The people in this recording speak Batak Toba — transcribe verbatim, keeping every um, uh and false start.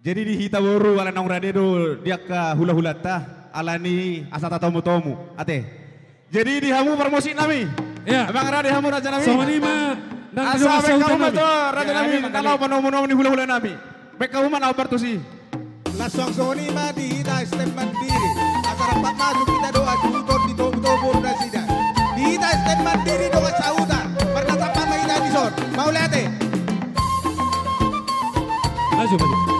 Jadi di hita boru ala naung rade do di angka hulahulanta, ala ni asa tatomutomu ate. Jadi di hamu parmusik nami. Ia. Emang rade hamu raja nami? Songon i ma. Asa baen hamu ma tu raja nami, na laho panomunomu ni hulahula nami. Baen hamu ma na ombar tusi. Langsung songon i ma di hita Stand Mandiri. Asa rap masuk hita dohot suhuton di togutogu nasida. Di hita Stand Mandiri dongan sahuta. Marnatampak ma hita dison. Mauliate. Asu, asu.